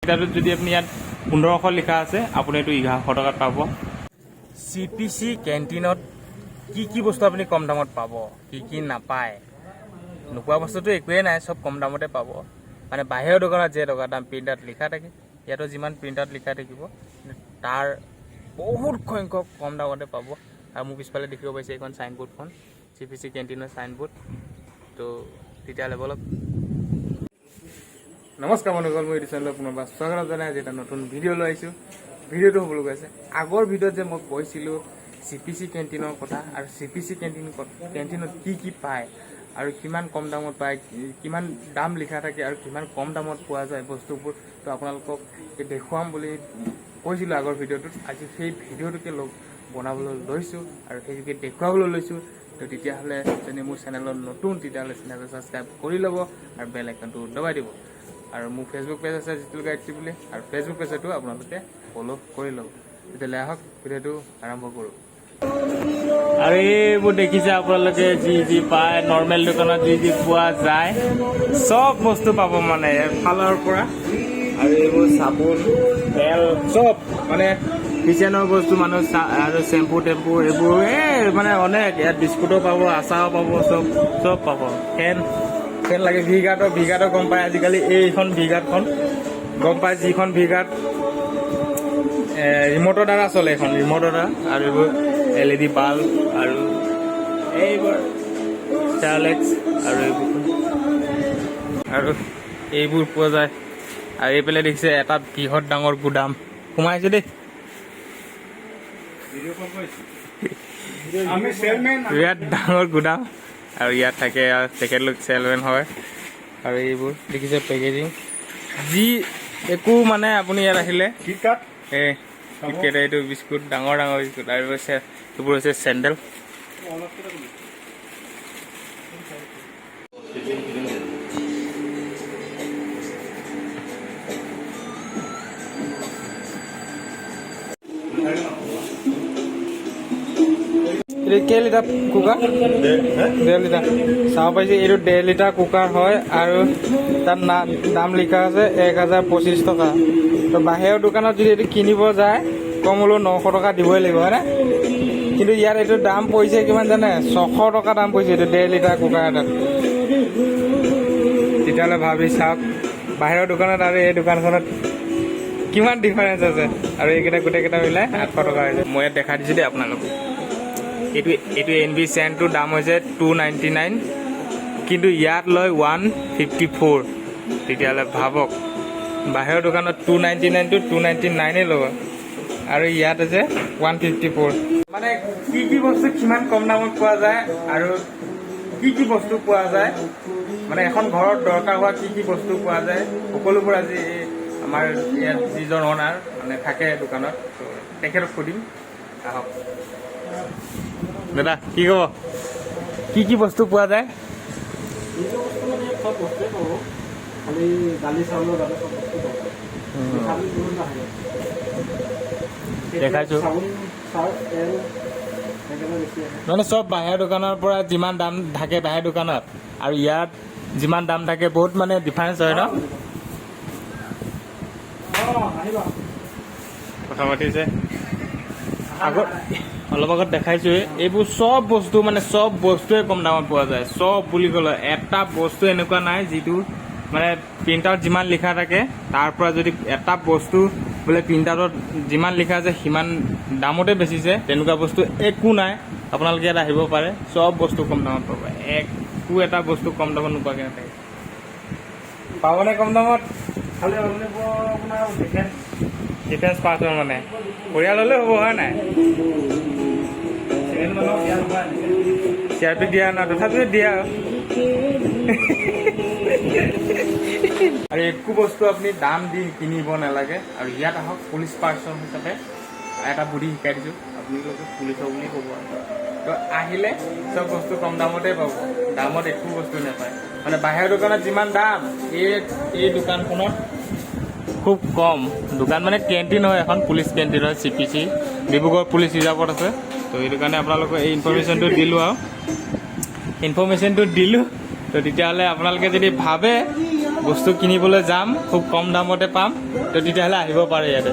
প্ৰিণ্টাৰটোত যদি আপুনি ইয়াত 1500 লিখা আছে, আপুনি এইটো 1100 টকাত পাব। চি পি চি কেণ্টিনত কি কি বস্তু আপুনি কম দামত পাব, কি কি নাপায়? নোপোৱা বস্তুটো একোৱেই নাই, চব কম দামতে পাব। মানে বাহিৰৰ দোকানত যে টকা দাম প্ৰিণ্টাৰত লিখা থাকে, ইয়াতো যিমান প্ৰিণ্টাৰত লিখা থাকিব, তাৰ বহুত সংখ্যক কম দামতে পাব। আৰু মোৰ পিছফালে দেখিব পাইছে এইখন চাইনবোৰ্ডখন, চি পি চি কেণ্টিনৰ চাইনবোৰ্ড। তো তেতিয়াহ'লে ব'লক। নমস্কাৰ বন্ধুসকল, মই এইটো চেনেলত পুনৰবাৰ স্বাগতম জনাই আজি এটা নতুন ভিডিঅ' লৈ আহিছোঁ। ভিডিঅ'টো হ'বলৈ গৈ আছে, আগৰ ভিডিঅ'ত যে মই কৈছিলোঁ চি পি চি কেণ্টিনৰ কথা আৰু চি পি চি কেণ্টিনত কি কি পায় আৰু কিমান কম দামত পায়, কিমান দাম লিখা থাকে আৰু কিমান কম দামত পোৱা যায় বস্তুবোৰ, তো আপোনালোকক দেখুৱাম বুলি কৈছিলোঁ আগৰ ভিডিঅ'টোত। আজি সেই ভিডিঅ'টোকে লগ বনাবলৈ লৈছোঁ আৰু সেইটোকে দেখুৱাবলৈ লৈছোঁ। তো তেতিয়াহ'লে যদি মোৰ চেনেলত নতুন, তেতিয়াহ'লে চেনেলটো ছাবস্ক্ৰাইব কৰি ল'ব আৰু বেল আইকনটো দবাই দিব। আৰু মোৰ ফেচবুক পেজ আছে জিতুল গায়ত্ৰী বুলি, আৰু ফেচবুক পেজতো আপোনালোকে ফ'ল' কৰি ল'ব। তেতিয়াহ'লে আহক, ভিডিঅ'টো আৰম্ভ কৰোঁ। আৰু এইবোৰ দেখিছে আপোনালোকে, যি যি পায়, নৰ্মেল দোকানত যি যি পোৱা যায়, চব বস্তু পাব মানে এফালৰ পৰা। আৰু এইবোৰ চাবোন, তেল, চব মানে কিচেনৰ বস্তু, মানুহ আৰু চেম্পু টেম্পু এইবোৰ, এই মানে অনেক। ইয়াত বিস্কুটো পাব, আচাৰো পাব, চব চব পাব। ফেন ফেন লাগে, ভি গাৰ্ডৰ গম পায় আজিকালি, এইখন ভি গাৰ্ডখন গম পায়, যিখন ভি গাৰ্ড ৰিম'টৰ দ্বাৰা চলে, এইখন ৰিম'টৰ দ্বাৰা। আৰু এইবোৰ এলইডি বাল্ব আৰু এইবোৰ চাৰ্লেক্স আৰু এইবোৰ পোৱা যায়। আৰু এইফালে দেখিছে এটা বৃহৎ ডাঙৰ গুদাম সোমাইছে দেই। আমি সেলমেন। বিৰাট ডাঙৰ গুদাম আৰু ইয়াত থাকে আৰু তেখেতলোক চেলমেন হয়। আৰু এইবোৰ দেখিছে পেকেজিং, যি একো মানে আপুনি ইয়াত আহিলে কিটকাট। এই কিটকেট, এইটো বিস্কুট, ডাঙৰ ডাঙৰ বিস্কুট। আৰু হৈছে এইবোৰ হৈছে চেণ্ডেল। এইটো কেই লিটাৰ কুকাৰ? 1.5 লিটাৰ। চাব পাৰিছে, এইটো 1.5 লিটাৰ কুকাৰ হয় আৰু তাত দাম লিখা আছে 1025 টকা। তো বাহিৰৰ দোকানত যদি এইটো কিনিব যায়, কম হ'লেও 900 টকা দিবই লাগিব, হয়নে? কিন্তু ইয়াত এইটো দাম পৰিছে কিমান জানে? 600 টকা দাম পৰিছে এইটো 1.5 লিটাৰ কুকাৰ এটাত। তেতিয়াহ'লে ভাবি চাওক, বাহিৰৰ দোকানত আৰু এই দোকানখনত কিমান ডিফাৰেঞ্চ আছে। আৰু এইকেইটা গোটেইকেইটা মিলাই 800 টকা হৈছে। মই ইয়াত দেখাই দিছোঁ দেই আপোনালোকক। এইটো এন ভি চেণ্টটোৰ দাম হৈছে 299, কিন্তু ইয়াত লয় 154। তেতিয়াহ'লে ভাবক, বাহিৰৰ দোকানত 299টো 299েই ল'ব আৰু ইয়াত আছে 154। মানে কি কি বস্তু কিমান কম দামত পোৱা যায় আৰু কি কি বস্তু পোৱা যায়, মানে এখন ঘৰত দৰকাৰ হোৱা কি কি বস্তু পোৱা যায়, সকলোবোৰ আজি এই আমাৰ ইয়াত যিজন অনাৰ মানে থাকে দোকানত, তো তেখেতক সুধিম। আহক দাদা, কি ক'ব, কি কি বস্তু পোৱা যায়? নিজৰ বস্তু মানে ইয়াত চব বস্তুৱে পাব, খালি দালি চাউলৰ বাদে চব বস্তু পাব। মিঠাতেল বহুত নাথাকে। দেখাইছো। চাবোন, চাৰ্ফ, তেল সেইকেইটা বেছি আহে। মানে চব বাহিৰৰ দোকানৰ পৰা যিমান দাম থাকে বাহিৰৰ দোকানত আৰু ইয়াত যিমান দাম থাকে, বহুত মানে ডিফাৰেঞ্চ হয় ন? অঁ, আহিবা। কথা পাতিছে। আগত অলপ আগত দেখাইছোৱে, এইবোৰ চব বস্তু, মানে চব বস্তুৱে কম দামত পোৱা যায়। চব বুলি ক'লে এটা বস্তু এনেকুৱা নাই যিটো মানে প্ৰিণ্টাৰত যিমান লিখা থাকে, তাৰ পৰা যদি এটা বস্তু বোলে প্ৰিণ্টাৰত যিমান লিখা আছে সিমান দামতে বেচিছে, তেনেকুৱা বস্তু একো নাই। আপোনালোকে ইয়াত আহিব পাৰে, চব বস্তু কম দামত পাব। একো এটা বস্তু কম দামত নোপোৱাকৈ নাথাকে। পাবনে কম দামত? খালি অলপ আপোনাৰ ডিফেন্স। ডিফেন্স পাৰ্চন মানে পৰিয়াল হ'লেও হ'ব, হয় নাই? চিভিল মানুহক দিয়া নহয় এনেকৈ। চি আৰ পি দিয়া ন, তথাপিও দিয়া। আৰু একো বস্তু আপুনি দাম দি কিনিব নালাগে। আৰু ইয়াত আহক, পুলিচ পাৰ্চন হিচাপে এটা বুদ্ধি শিকাই দিছোঁ, আপোনালোকে পুলিচৰ বুলি ক'ব আৰু। তো আহিলে চব বস্তু কম দামতে পাব, দামত একো বস্তু নাপায়। মানে বাহিৰৰ দোকানত যিমান দাম, এই এই দোকানখনত খুব কম। দোকান মানে কেণ্টিন হয় এখন, পুলিচ কেণ্টিন হয়, C P C Dibrugarh police ৰিজাৰ্ভত আছে। তো সেইটো কাৰণে আপোনালোকক এই ইনফৰ্মেশ্যনটো দিলোঁ আৰু ইনফৰ্মেশ্যনটো দিলোঁ। তো তেতিয়াহ'লে আপোনালোকে যদি ভাবে বস্তু কিনিবলৈ যাম, খুব কম দামতে পাম, তো তেতিয়াহ'লে আহিব পাৰে ইয়াতে।